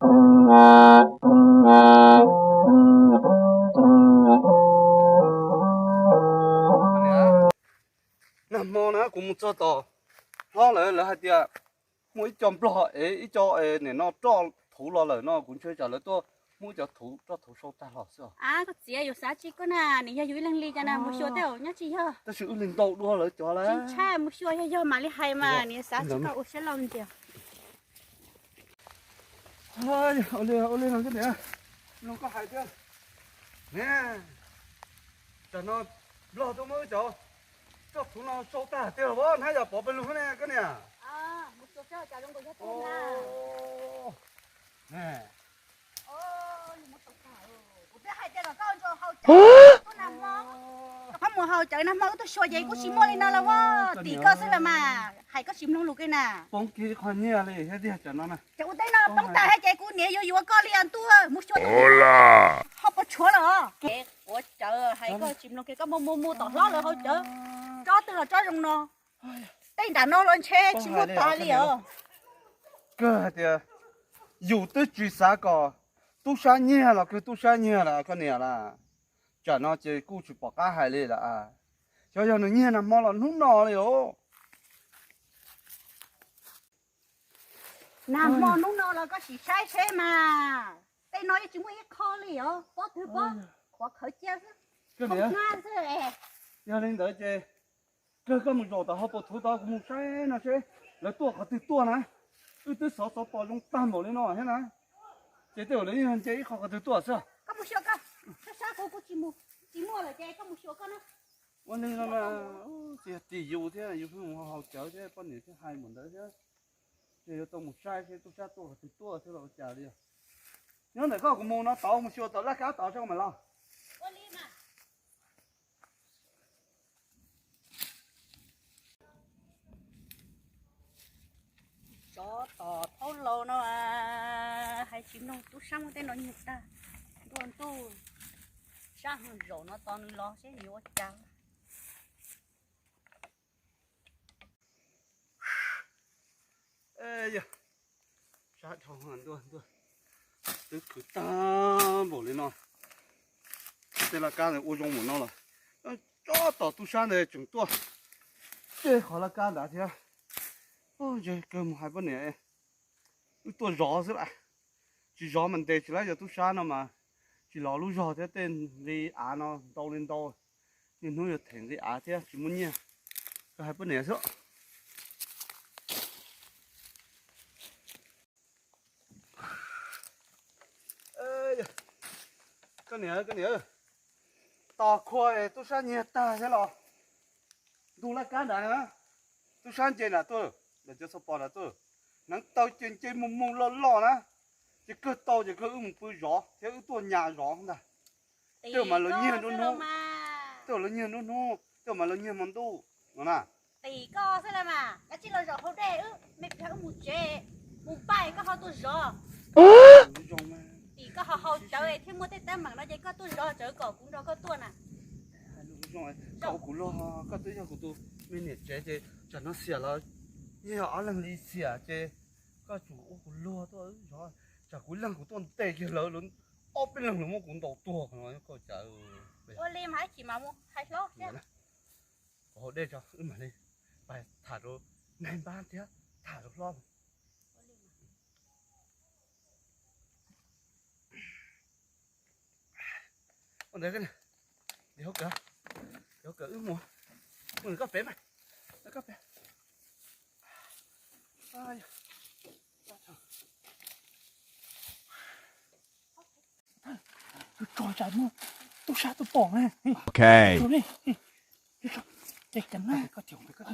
Nag hmo na kuv mus txog tom hlob lawv, lawv hais tias muaj ib co nplog es ib co nim no roj thuv los lawm no, kuv ntshe tsam lawv tuaj muab ib co thuv, roj thuv sau tag los xwb. Koj txiv, yus xav tsis koj na, nws yog yus ib leeg li cas na, mus xyuas tej zaum nyob tsis yog. Tab sis wb li ntau dua lawv cov lawm. Tsis ntshai, mus xyuas yog yog mam li hais mas, nws xav tsis koj ua siab loj li tias. Ua li no koj niam, no koj hais thiab. Niam, tam no nplog tuaj muab wb cov roj thuv no sau tag tiag los, hnab yog pov pawg lug ne koj niam. Koj mus haus cawv nag hmo wb tuaj xyuas ces kuj tsis muaj li no los, tim koj xwb los mas, hais koj tsis mloog lus kiag na. Poob kiag qhov nyiaj li thiab tiag tam no na. Ces ua teb no poob tas thiab ces kuv niam yuav yuav koj li ntuj, mus xyuas tom ho puas tshuav los. Quav cawv hais koj tsis mloog kiag, koj mus mus mus tom hlob lawv haus cawv, tsob twg los tsob zoo no. Tej nram no los ntshe tsis muaj tas li os. Kawg hais tias yus twb tsis xav kom tub sab nyiag los kawg tub sab nyiag lawm koj niam lawm. Tsam no ces kuj tsis pom qab hais li lawm. Xyov yog nws nyiag nag hmo los hnub no li os. Nag hmo hnub no los koj sim saib seb mas, tej no yeej tsis muaj ib qho li os, pob twg pob qhuav qhawv cia xwb, hnab xwb. Yog li ntawd ces kawg koj mus zaum tom hauv paus thuv tod, kuv mus saib no seb lawv tuaj qhov twg tuaj na. Wb twb xov xov pom zoo tag npaum li no thiab na, ces tej zaum lawv yeej nce ib qho qhov twg tuaj xwb. Koj mus xyuas koj, sab sab kuv kuv tsis mus, tsis muaj lawm ces koj mus xyuas koj na. Ua li no na, tsis yog tim yus thiab, yus pheej mus haus cawv thiab poj niam thiaj hais npaum ntawd thiab. Ces yuav tau mus saib seb tub sab tuaj qhov twg tuaj thiab los ua cas li. Nyob ntawm koj, kuv mus no tod, mus xyuas tom laj kab tod seb mas los. Tsov tom thaub laus no, hais tsis mloog, tub sab muab tej no nyiag tag. Ntuj ntuj, sab heev, zaum no tos nws los seb nws yuav ua cas. Yog sab dhau ntuj ntuj, twb khwv tag npaum li no. Tej laj kab ntawd ua zoo npaum no los, tsob tom tub sab ntawd tseem tuaj. Tej qhov laj kab ntawd thiab. Ntshe kawg mus hais poj niam wb tuaj zov xwb las. Tsis zov mas ntes tsis laib, yog tub sab no mas tsis los lub zog thiab, tej nqi av no ntau li ntau, niaj hnub yuav them nqi av thiab tsis muaj nyiaj. Kawg hais poj niam xwb. Koj niam, koj niam, tos khua tub sab nyiag tag thiab los. Ntug laj kab ntawd na, tub sab nce nram tuaj, ntawm cov xov pos nram tuaj, hneev taw ces nce mus mus loj loj na, ces kawg tau ces kawg wb mus pw zov thiab wb tuaj nyas zov ntag. Tej zaum mas los nyiag nruab hnub, tej zaum los nyiag nruab hnub, tej zaum mas los nyiag hmo ntuj no na. Tim koj xwb las mas, kav tsij los zaum hauv dej, wb me plag wb mus tsev, mus npaj koj ho tuaj zov. Tim koj ho haus cawv thiab muaj tej teeb meem no ces koj tuaj zov tsawv kom kuv nrog koj tuaj na. Koj ua kuv luag, koj twb yog kuv tus me niam tsev ces tsam no xiam los yeej yog ob leeg li xiam ces koj tsum ua kuv luag tuaj zov, tsam kuv ib leeg kuv tuaj ntes kiag lawv, lawv ob peb leeg lawv muab kuv ntaus tuag no koj cas. Ua li mas ib chim mas mus hais hlob thiab. Kom haus dej tso wb mam li pais tham rau nais npab thiab tham rau hlob. Ua ntawd, ua ntawd, wb mus, mus koj pem mas, koj pem. Tso tsam muaj tub sab tuaj pom na. Ok. Ces cov na, koj tias koj